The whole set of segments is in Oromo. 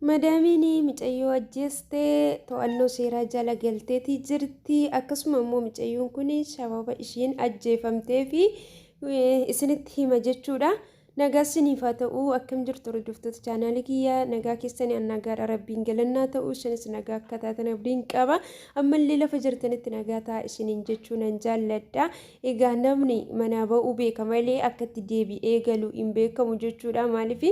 Madaamiin micayyoo ajjeeste to'annoo seeraa jala galteetii jirti. Akkasuma immoo micayyoon kun sababa ishiin ajjeefamtee fi isinitti hima jechuudha. Nagaa isiniif haa ta'u. Akkam jirtu hordoftoota chaanaalii kiyyaa? Nagaa keessanii? An nagaadha, rabbiin galannaa ta'u. Isinis nagaa akka taatan abdiin qaba. Ammallee lafa jirtanitti nagaa ta'a isiniin jechuu nan jaalladha. Egaa namni manaa ba'uu beeka malee akka itti deebi'ee galu hin beekamu jechuudha. Maaliif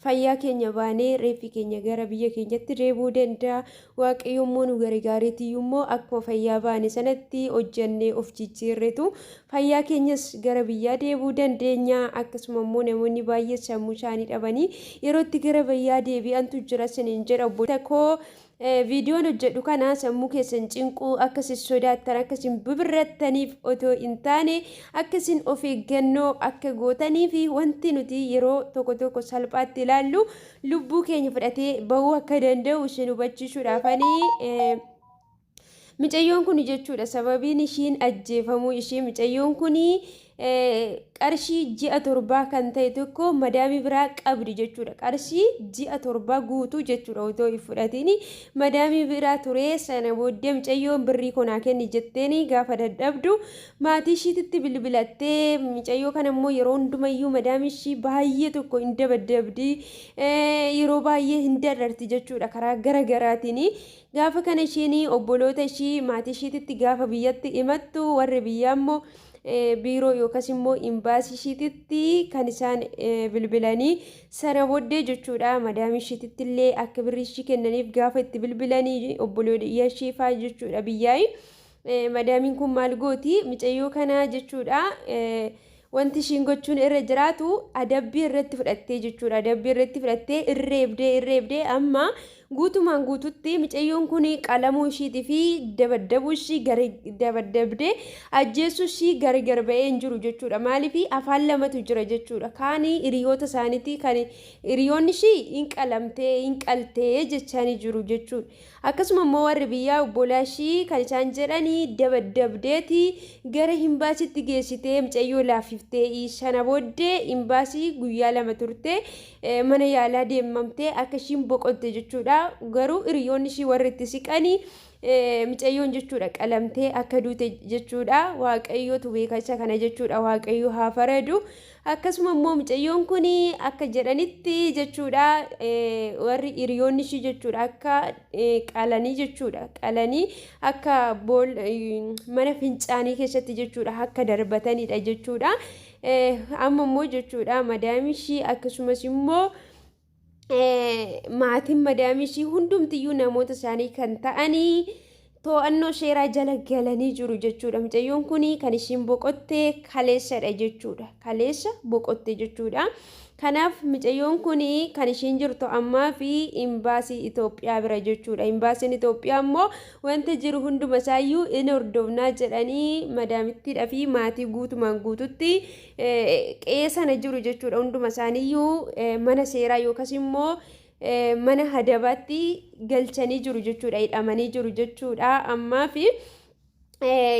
fayyaa keenya baanee reeffi keenya gara biyya keenyatti deebi'uu danda'a. Waaqayyo immoo nu gargaareetiyyuu immoo akkuma fayyaa baane sanatti hojjannee of jijjiirretu fayyaa keenyas gara biyyaa deebi'uu dandeenya. Akkasuma immoo namoonni baay'ee sammuu isaanii dhabanii yeroo itti gara biyyaa deebi'antu jira isiniin jedha obboleessa koo. Viidiyoon hojjedhu kana sammuu keessan cinquu, akka isin sodaattan, akka isin bibirrattaniif otoo hin taane, akka isin of eeggannoo akka gootanii fi wanti nuti yeroo tokko tokko salphaatti ilaallu lubbuu keenya fudhatee bahuu akka danda'u isin hubachiisuudhaafanii. Micayyoon kun jechuudha, sababiin ishiin ajjeefamuu ishii, micayyoon kun qarshii ji'a 7 kan ta'e tokko madaamii biraa qabdi jechuudha. Qarshii ji'a 7 guutuu jechuudha otoo hin fudhatiin madaamii biraa ture. Sana booddee micayyoon birrii konaa kenni jetteeni gaafa dadhabdu maatii ishiititti bilbilattee, micayyoo kana immoo yeroo hundumayyuu madaamii ishii baay'ee tokko hin dabaddabdi, yeroo baay'ee hin dararti jechuudha karaa gara garaatiin. Gaafa kana isheen obboloota ishii, maatii ishiititti gaafa biyyatti himattu, warri biyyaa immoo biiroo yookaas immoo imbaasii ishiititti kan isaan bilbilanii, sana booddee jechuudha madaamii ishiititti illee akka birrii ishii kennaniif gaafa itti bilbilanii obboloota ishii faa jechuudha biyyaayi. Madaamiin kun maal gooti micayyoo kana jechuudha? Wanti ishiin gochuun irra jiraatu adabbii irratti fudhattee jechuudha. Adabbii irratti fudhattee irreebdee irreebdee amma guutumaan guututti micayyoon kun qalamuu ishiitii fi dabaddabuu ishii, dabaddabdee ajjeessuu ishii gargar ba'ee hin jiru jechuudha. Maaliif afaan lamatu jira jechuudha. Kaanii hiriyoota isaaniitii, kan hiriyoonni ishii hin qalamtee, hin qaltee jechaanii jiru jechuudha. Akkasuma immoo warri biyyaa, obbolaa ishii, kan isaan jedhanii dabaddabdeeti gara imbaasiitti geessitee mucayyoo laaffiftee, sana booddee imbaasii guyyaa 2 turte, mana yaalaa deemamtee akka ishiin boqotte jechuudha. Garuu hiriyoonni ishii warri itti siqanii mucayyoon jechuudha qalamtee akka duute jechuudha. Waaqayyootu beeka isa kana jechuudha. Waaqayyo haa faradu. Akkasuma immoo mucayyoon kun akka jedhanitti jechuudha, warri hiriyoonni ishii jechuudha, akka qalanii jechuudha, qalanii akka bool mana fincaanii keessatti jechuudha akka darbatanidha jechuudha. Amma immoo jechuudha madaamii ishii, akkasumas immoo maatiin madaamii ishii hundumtiyyuu namoota isaanii kan ta'anii to'annoo seeraa jala galanii jiru jechuudha. Mucayyoon kun kan ishiin boqotte kaleessadha jechuudha. Kaleessa boqotte jechuudha. Kanaaf mucayyoon kun kan ishiin jirtu ammaa fi imbaasii Itoophiyaa bira jechuudha. Imbaasiin Itoophiyaa immoo wanta jiru hunduma isaayyuu in hordofnaa jedhanii madaamittiidhaa fi maatii guutumaan guututti qe'ee sana jiru jechuudha. Hunduma isaaniiyyuu mana seeraa yookaas immoo mana hadabaatti galchanii jiru jechuudha. Hidhamanii jiru jechuudha. Ammaa fi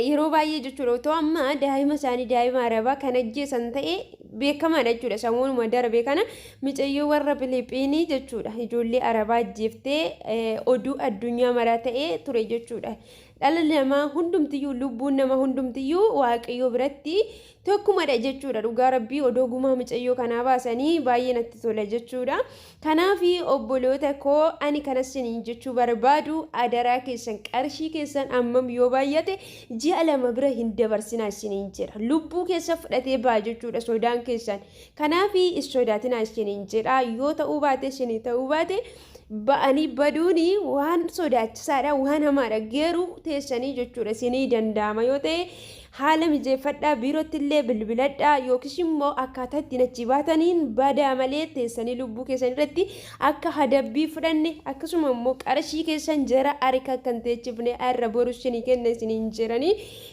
yeroo baay'ee jechuudha otoo amma daa'ima isaanii, daa'ima arabaa kan ajjeesan ta'e beekamaadha jechuudha. Samuunuma darbe kana micayyoo warra Filiippiinii jechuudha ijoollee arabaa ajjeeftee oduu addunyaa maraa ta'ee ture jechuudha. Dhala namaa hundumtiyyuu, lubbuun nama hundumtiyyuu waaqayyoo biratti tokkumadha jechuudha. Dhugaa rabbii odoo gumaa micayyoo kanaa baasanii baay'ee natti tola jechuudha. Kanaaf obboloota koo, ani kanas isiniin jechuu barbaadu, adaraa keessan qarshii keessan ammam yoo baay'ate ji'a 2 bira hin dabarsinaa isiniin jedha. Lubbuu keessa fudhatee ba'a jechuudha sodaan keessan. Kanaaf hin sodaatinaa isiniin jedha. Yoo ta'uu baate, isinii ta'uu baate, ba'anii baduuni waan sodaachisaadha, waan hamaadha. Garuu teessanii jechuudha isinii danda'ama yoo ta'e haala mijeeffadhaa, biirootti illee bilbiladhaa, yookiis immoo akkaataa ittiin achi baataniin badaa malee teessanii lubbuu keessan irratti akka hadabbii fudhanne, akkasuma immoo qarshii keessan jara harka akka hin teechifne, har'a boru isinii kenna isiniin jedhanii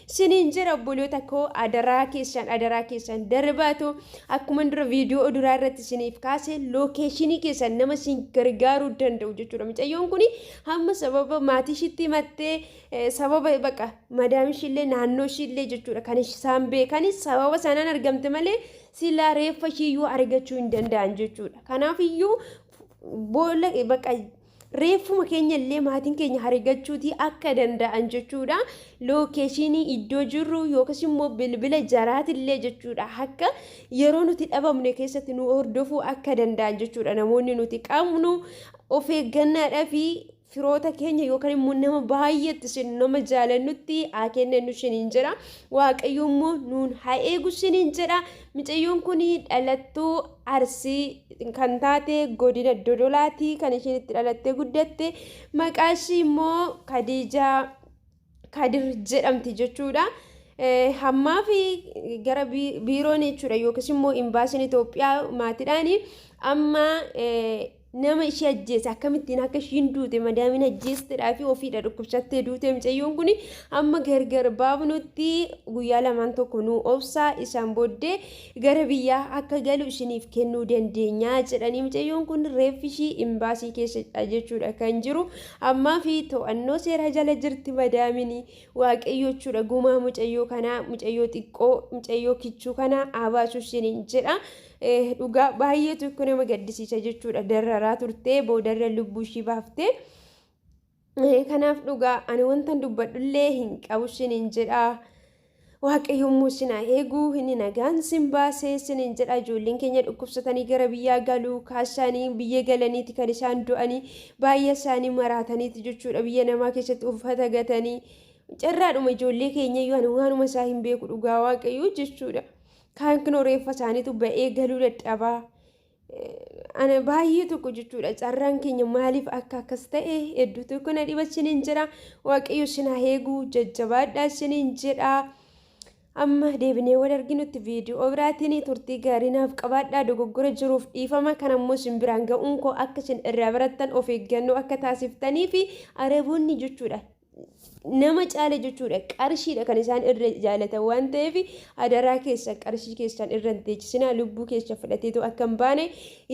isiniin jira. Obboloota koo, adaraa keessan, adaraa keessan darbaatu. Akkuma dura viidiyoo duraa irratti isiniif kaase, lookeeshinii keessan nama isin gargaaruu danda'u jechuudha. Mucayyoon kun hamma sababa maatii ishiitti himattee, sababa baqa madaam ishiillee, naannoo ishiillee jechuudha kan isaan beekani, sababa sanaan argamte malee silaa reeffa ishiiyyuu argachuu hin danda'an jechuudha. Kanaaf iyyuu boolla baqa Reeffuma keenya illee maatiin keenya harigachuutii akka danda'an jechuudha. Lookeeshinii iddoo jirru yookas immoo bilbila jaraatillee jechuudha. Akka yeroo nuti dhabamne keessatti nu hordofuu akka danda'an jechuudha. Namoonni nuti qabnu of eeggannaadhaa fi firoota keenya yookaan immoo nama baay'eetti isin nama jaalannutti haa kennannu isiniin jedha. Waaqayyo immoo nuun haa eegu isiniin jedha. Micayyoon kun dhalattuu Arsii kan taate godina Dodolaatii kan isheen itti dhalattee guddatte. Maqaa ishii immoo Kadiijaa Kadir jedhamti jechuudha. Hammaa fi gara biiroon jechuudha yookiis immoo imbaasiin Itoophiyaa maatiidhaan amma nama ishee ajjeese akkamittiin akka ishiin duute madaamiin ajjeestedhaa fi ofiidha dhukkubsattee duute mucayyoon kun amma gargar baafnutti guyyaa lamaan tokko nu obsaa isaan booddee gara biyyaa akka galu isiniif kennuu dandeenya jedhanii mucayyoon kun reeffi ishii imbaasii keessa jechuudha kan jiru ammaa fi to'annoo seeraa jala jirti madaamiin waaqayyo jechuudha gumaa mucayyoo kanaa mucayyoo xiqqoo mucayyoo kichuu kanaa abaasuu isiniin jedha. Dhugaa baay'ee tokko nama gaddisiisa jechuudha. Darraraa turtee boodarra lubbuu ishii baaftee. Kanaaf dhugaa ani wantan dubbadhullee hin qabu isiniin jedha. Waaqayyo immoo isin haa eegu inni nagaan sin baasee isiniin jedha. Ijoolleen keenya dhukkubsatanii gara biyyaa galu kaasaanii biyya galaniiti kan isaan du'anii baay'ee isaanii maraataniiti jechuudha. Biyya namaa keessatti uffata gatanii carraadhuma ijoollee keenya iyyuu ani waanuma isaa hin beeku dhugaa waaqayyo jechuudha. Kaan kunoo reeffa isaaniitu ba'ee galuu dadhabaa. Ana baay'ee tokko jechuudha. Carraan keenya maaliif akka akkas ta'e hedduu tokko na dhiba isiniin jedha. Waaqayyo isin haa eegu jajjabaadhaa isiniin jedha. Amma deebinee wal arginutti viidiyoo biraatiin turtii gaarii naaf qabaadhaa dogoggora jiruuf dhiifama kan ammoo isin biraan ga'uun koo akka isin irraa barattan of eeggannoo akka taasiftanii fi araboonni jechuudha. Nama caala jechuudha qarshiidha kan isaan irra jaalatan waan ta'eef adaraa keessan qarshii keessan irra hin teechisinaa lubbuu keessa fudhateetu akka hin baane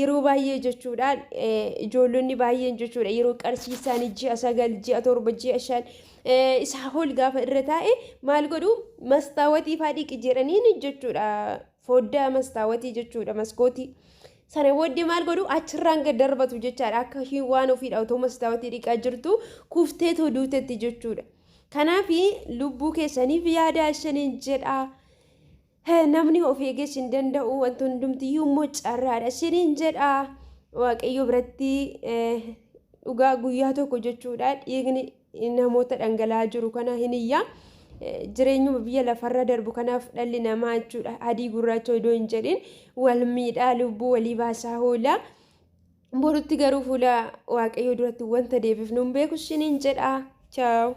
yeroo baay'ee jechuudha ijoollonni baay'een jechuudha yeroo qarshii isaanii ji'a 9 ji'a 7 ji'a 5 isaa ol gaafa irra taa'e maal godhu mastaawatii faa dhiqi jedhaniin jechuudha foddaa mastaawatii jechuudha maskootii. Sana booddee maal godhu achirraan gad darbatu jechaadha. Akka ishiin waan ofiidha otoo mastaawatii dhiqaa jirtu kufteetoo duutetti jechuudha. Kanaaf lubbuu keessaniif yaadaa isiniin jedha. Namni of eegees hin danda'u wanti hundumtiyyuu immoo carraadha isiniin jedha. Waaqayyo biratti dhugaa guyyaa tokko jechuudha dhiigni namoota dhangala'aa jiru kana hin iyya. Jireenyuma biyya lafarra darbu kanaaf dhalli namaa jechuudha adii gurraacha odoo hin jedhin wal miidhaa lubbuu walii baasaa oola. Borutti garuu fuula Waaqayyoo duratti wanta deebifnu hin beeku isiniin jedha. Chaaw.